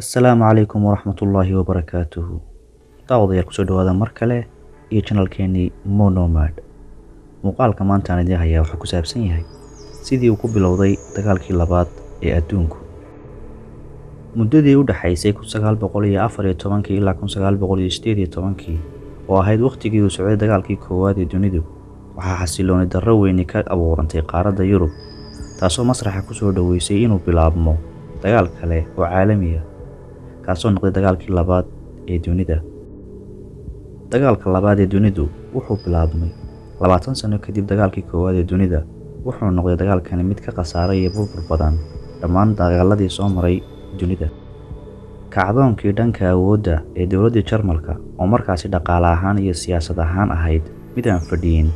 Assalaamu calaykum waraxmatullaahi wabarakaatuhu. Daawadayaal, kusoo dhawaada mar kale iyo channelkeenii Monomad. Muuqaalka maanta aan idiin hayaa wuxuu ku saabsan yahay sidii uu ku bilowday dagaalkii labaad ee adduunku. Muddadii u dhaxaysay 1914kii ilaa 1918kii, oo ahayd wakhtigii uu socday dagaalkii koowaad ee dunidu, waxaa xasilooni darro weyni ka abuurantay qaaradda Yurub, taasoo masraxa kusoo dhoweysay inuu bilaabmo dagaal kale oo caalami ah, kaasoo noqday dagaalkii labaad ee dunida. Dagaalka labaad ee dunidu wuxuu bilaabmay 20 sano kadib dagaalkii koowaad ee dunida. Wuxuu noqday dagaalkani mid ka khasaaray iyo burbur badan dhammaan dagaaladii soo maray dunida. Kacdoonkii dhanka awoodda ee dowladdii Jarmalka, oo markaasi dhaqaale ahaan iyo siyaasad ahaan ahayd mid aan fadhiyin.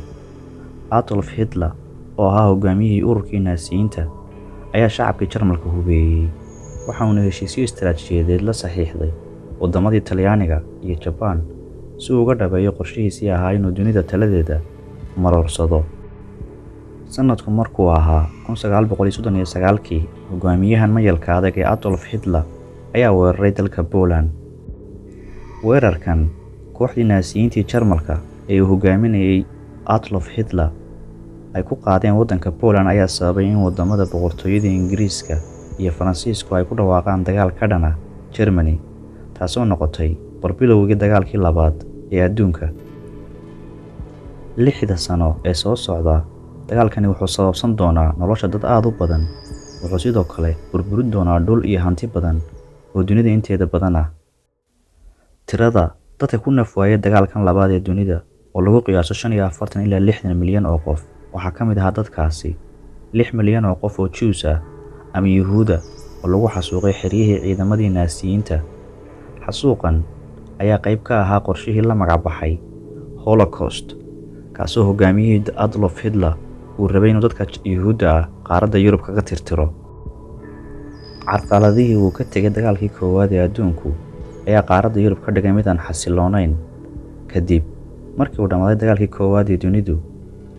Adolf Hitler, oo ahaa hogaamiyihii ururkii Naasiyiinta, ayaa shacabkii Jarmalka hubeeyey, waxauna heshiisyo istaraatijiyadeed la saxiixday waddamadii Talyaaniga iyo Jabaan si uu uga dhabeeyo qorshihiisii ahaa inuu dunida taladeeda maroorsado. Sanadku markuu ahaa 1939kii, hogaamiyahan mayalka adag ee Adolf Hitler ayaa weeraray dalka Poland. Weerarkan kooxdii Naasiyiintii Jarmalka ee uu hogaaminayay Adolf Hitler ay ku qaadeen waddanka Poland ayaa sababay in wadamada Boqortooyada Ingiriiska iyo Faransiisku ay ku dhawaaqaan dagaal ka dhan ah Germany, taasoo noqotay barbilowgii dagaalkii labaad ee adduunka. 6da sano ee soo socda, dagaalkani wuxuu sababsan doonaa nolosha dad aad u badan. Wuxuu sidoo kale burburin doonaa dhul iyo hanti badan oo dunida inteeda badan ah. Tirada dadka ku naf waayay dagaalkan labaad ee dunida, oo lagu qiyaaso 45 ilaa 60 milyan oo qof, waxaa ka mid ahaa dadkaasi 6 milyan oo qof oo Jews ah ama Yuhuuda oo lagu xasuuqay xeryihii ciidamadii Naasiyiinta. Xasuuqan ayaa qayb ka ahaa qorshihii la magac baxay Holocaust, kaasoo hogaamiyihii Adolf Hitler uu rabay inuu dadka Yuhuudda ah qaaradda Yurub kaga tirtiro. Carqaladihii uu ka tegay dagaalkii koowaad ee adduunku ayaa qaaradda Yurub ka dhigay mid aan xasiloonayn. Kadib markii uu dhammaaday dagaalkii koowaad ee dunidu,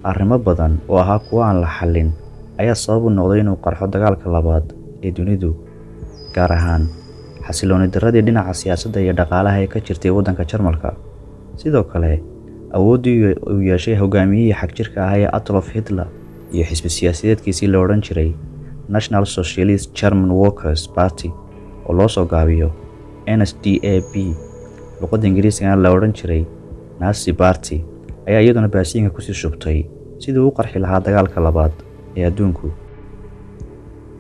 arrimo badan oo ahaa kuwo aan la xallin ayaa sabab u noqday inuu qarxo dagaalka labaad ee dunidu, gaar ahaan xasilooni darradii dhinaca siyaasadda iyo dhaqaalaha ee ka jirtay waddanka Jarmalka. Sidoo kale, awooddii uu yeeshay hogaamiyihii xagjirka ahaa ee Adolf Hitler iyo xisbi siyaasadeedkiisii la odhan jiray National Socialist German Workers Party, oo loo soo gaabiyo NSDAP, luqadda Ingiriisigana la odhan jiray Nazi Party, ayaa iyaduna baasiinka kusii shubtay sidii uu u qarxi lahaa dagaalka labaad ee adduunku.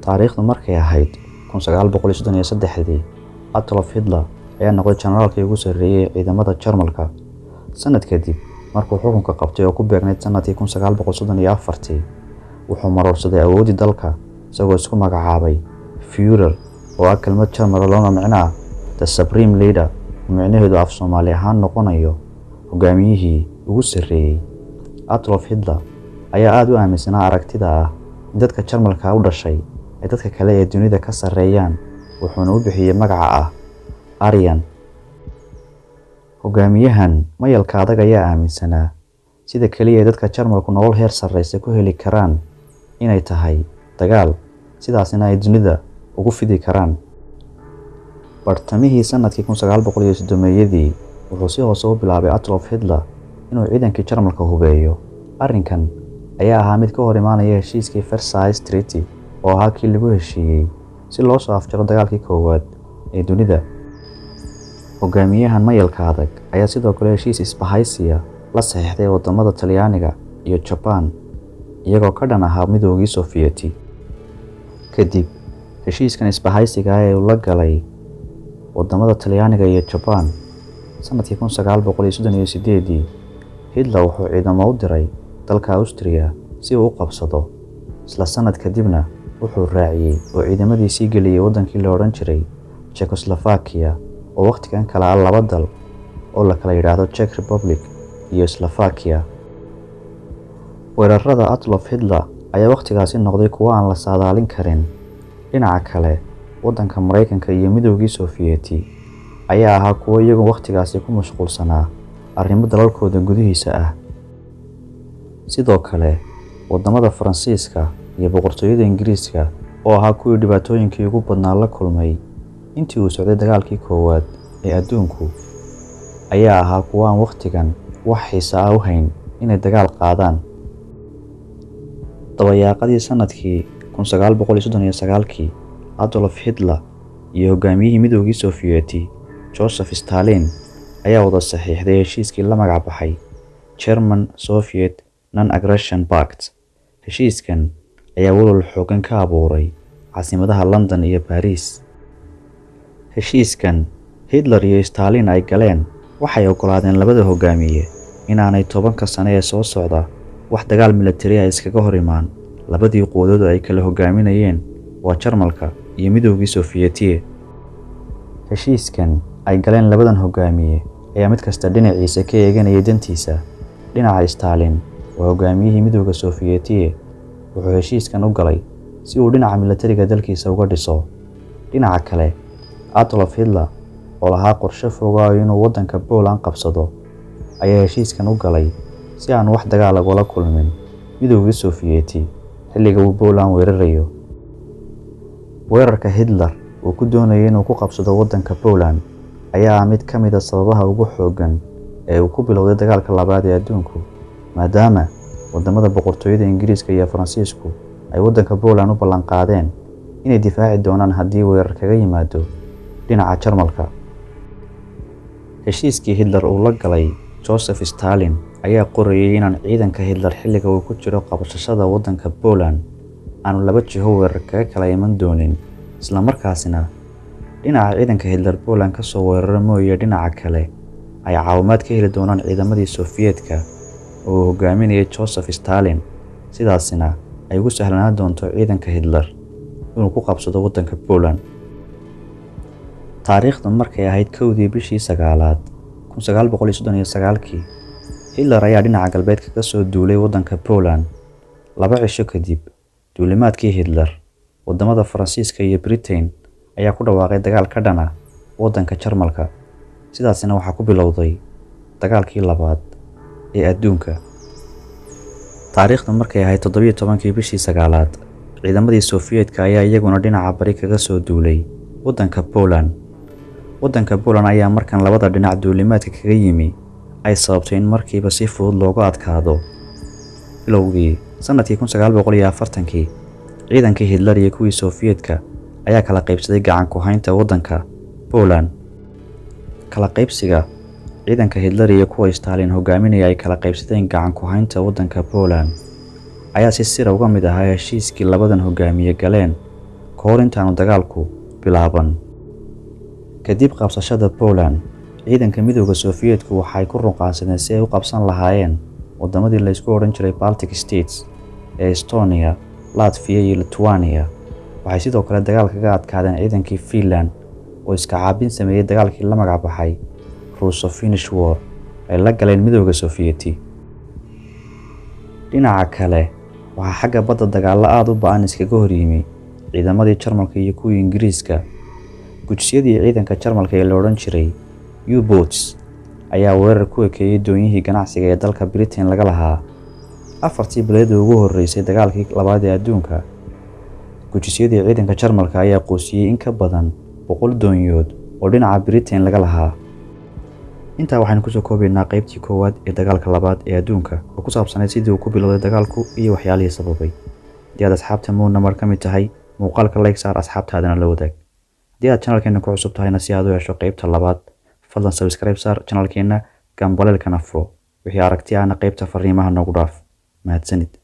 Taariikhdu markay ahayd 1933dii, Adolf Hitler ayaa noqday generaalkii ugu sarreeyay ee ciidamada Jarmalka. Sanad kadib markuu xukunka qabtay, oo ku beegnayd sanadkii 1934tii, wuxuu maroorsaday awooddii dalka, isagoo isku magacaabay Führer, oo ah kelmad Jarmal loona micno ah "the supreme leader", oo micnaheedu af Soomaali ahaan noqonayo hogaamiyihii ugu sarreeyay. Adolf Hitler ayaa aad u aaminsanaa aragtida ah in dadka Jarmalka u dhashay ay dadka kale ee dunida ka sarreeyaan, wuxuuna u bixiyay magaca ah Aryan. Hogaamiyahan mayalka adag ayaa aaminsanaa sida kaliya ee dadka Jarmalku nolol heer sarreysa ku heli karaan inay tahay dagaal, sidaasina ay dunida ugu fidi karaan. Bartamihii sanadkii 1930-yadii, wuxuu si hoose u bilaabay Adolf Hitler inuu ciidankii Jarmalka hubeeyo. Arrinkan ayaa ahaa mid ka hor imaanaya heshiiskii Versailles Treaty, oo ahaa kii lagu heshiiyey si loo soo afjaro dagaalkii koowaad ee dunida. Hogaamiyahan mayalka adag ayaa sidoo kale heshiis isbahaysiya la saxiixday wadamada Talyaaniga iyo Jabaan, iyagoo ka dhan ahaa Midoogii Sofiyeeti. Kadib heshiiskan isbahaysiga ah ee uu la galay wadamada Talyaaniga iyo Jabaan, sanadkii 1938dii, Hitler wuxuu ciidamo u diray dalka Austria si uu u qabsado. Isla sanad kadibna wuxuu raaciyey oo ciidamadiisii geliyey wadankii la odhan jiray Czechoslovakia, oo wakhtigan kala ah laba dal oo la kala yidhaahdo Czech Republic iyo Slovakia. Weerarada Adolf Hitler ayaa wakhtigaasi noqday kuwo aan la saadaalin karin. Dhinaca kale, waddanka Maraykanka iyo Midoogii Sofiyeeti ayaa ahaa kuwo iyagu wakhtigaasi ku mashquulsanaa arrimo dalalkooda gudihiisa ah. Sidoo kale, wadamada Faransiiska iyo Boqortooyada Ingiriiska, oo ahaa kuwii dhibaatooyinkii ugu badnaa la kulmay Intii uu socday dagaalkii koowaad ee adduunku ayaa ahaa kuwo aan wakhtigan wax xiise ah u hayn inay dagaal qaadaan. Dabayaaqadii sanadkii 1939kii, Adolf Hitler iyo hogaamiyihii Midoogii Sofiyeeti Joseph Stalin ayaa wada saxiixday heshiiskii la magac baxay German Soviet Non-Aggression Pact. Heshiiskan ayaa walwal xooggan ka abuuray caasimadaha London iyo Paris. Heshiiskan Hitler iyo Stalin ay galeen waxay oggolaadeen labada hogaamiye inaanay 10ka sano ee soo socda wax dagaal militari ah iskaga hor imaan labadii quwadood oo ay kala hogaaminayeen, waa Jarmalka iyo Midoogii Sofiyeetiye. Heshiiskan ay galeen labadan hogaamiye ayaa mid kasta dhinaciisa ka eeganayay dantiisa. Dhinaca Stalin, waa hogaamiyihii Midowga Sofiyeetiye, wuxuu heshiiskan u galay si uu dhinaca militariga dalkiisa uga dhiso. Dhinaca kale, Adolf Hitler oo lahaa qorshe fogaa inuu waddanka Poland qabsado ayaa heshiiskan u galay si aan wax dagaal ah ugala kulmin Midoogii Sofiyeeti xilliga uu Poland weerarayo. Weerarka Hitler uu ku doonayay inuu ku qabsado waddanka Poland ayaa ah mid ka mid ah sababaha ugu xooggan ee uu ku bilowday dagaalka labaad ee adduunku, maadaama wadamada Boqortooyada Ingiriiska iyo Faransiisku ay waddanka Poland u ballan qaadeen inay difaaci doonaan haddii weerar kaga yimaado dhinaca Jarmalka. Heshiiskii Hitler uu la galay Joseph Stalin ayaa qorayay inaan ciidanka Hitler xilliga uu ku jiro qabsashada waddanka Poland aanu laba jiho weerar kaga kala iman doonin, isla markaasina dhinaca ciidanka Hitler Poland ka soo weeraro mooye dhinaca kale ay caawimaad ka heli doonaan ciidamadii Sofiyeetka oo uu hogaaminayay Joseph Stalin, sidaasina ay ugu sahlanaan doonto ciidanka Hitler inuu ku qabsado waddanka Poland. Taariikhdu markay ahayd 1dii bishii sagaalaad 1939kii, Hitler ayaa dhinaca galbeed kaga soo duulay waddanka Poland. 2 cisho kadib duulimaadkii Hitler, wadamada Faransiiska iyo Britain ayaa ku dhawaaqay dagaal ka dhan ah waddanka Jarmalka. Sidaasina waxaa ku bilowday dagaalkii labaad ee adduunka. Taariikhdu markay ahayd 17kii bishii sagaalaad, ciidamadii Sofiyeetka ayaa iyaguna dhinaca bari kaga soo duulay waddanka Poland. Waddanka Poland ayaa markan labada dhinac duulimaadka kaga yimi ay sababtay in markiiba si fudud loogu adkaado. Bilowgii sanadkii 1940kii, ciidankii Hitler iyo kuwii Sofiyeetka ayaa kala qaybsaday gacan ku haynta waddanka Poland. Kala qaybsiga ciidanka Hitler iyo kuwa Stalin hogaaminaya ay kala qaybsadeen gacan ku haynta waddanka Poland ayaa si sir ah uga mid ahaa heshiiskii labadan hogaamiye galeen ka hor intaanu dagaalku bilaaban. Kadib qabsashada Poland, ciidanka Midowga Sofiyeetku waxay ku ruqaansadeen si ay u qabsan lahaayeen wadamadii la isku odhan jiray Baltic States ee Estonia, Latvia iyo Lithuania. Waxay sidoo kale dagaal kaga adkaadeen ciidankii Finland oo iska caabin sameeyey dagaalkii la magac baxay Russo-Finnish War ay la galeen Midowga Sofiyeeti. Dhinaca kale, waxaa xagga badda dagaallo aad u ba'an iskaga hor yimi ciidamadii Jarmalka iyo kuwii Ingiriiska. Gujisyadii ciidanka Jarmalka ee la odhan jiray U-boats ayaa weerar ku ekeeyay doonyihii ganacsiga ee dalka Britain laga lahaa. 4tii bilood ee ugu horreysay dagaalkii labaad ee adduunka, gujisyadii ciidanka Jarmalka ayaa quusiyey in ka badan 100 doonyood oo dhinaca Britain laga lahaa. Intaa waxaynu kusoo koobaynaa qaybtii koowaad ee dagaalka labaad ee adduunka oo ku saabsanayd sidii uu ku bilowday dagaalku iyo waxyaalihii sababay. Haddii aad asxaabta Moonamar ka mid tahay, muuqaalka like saar, asxaabtaadana la wadaag. Haddii aad channelkeena ku cusub tahayna, si aad u hesho qaybta labaad, fadlan subscribe saar channelkeena, gambaleelkana furo. Wixii aragti ahna qaybta fariimaha noogu dhaaf. Mahadsanid.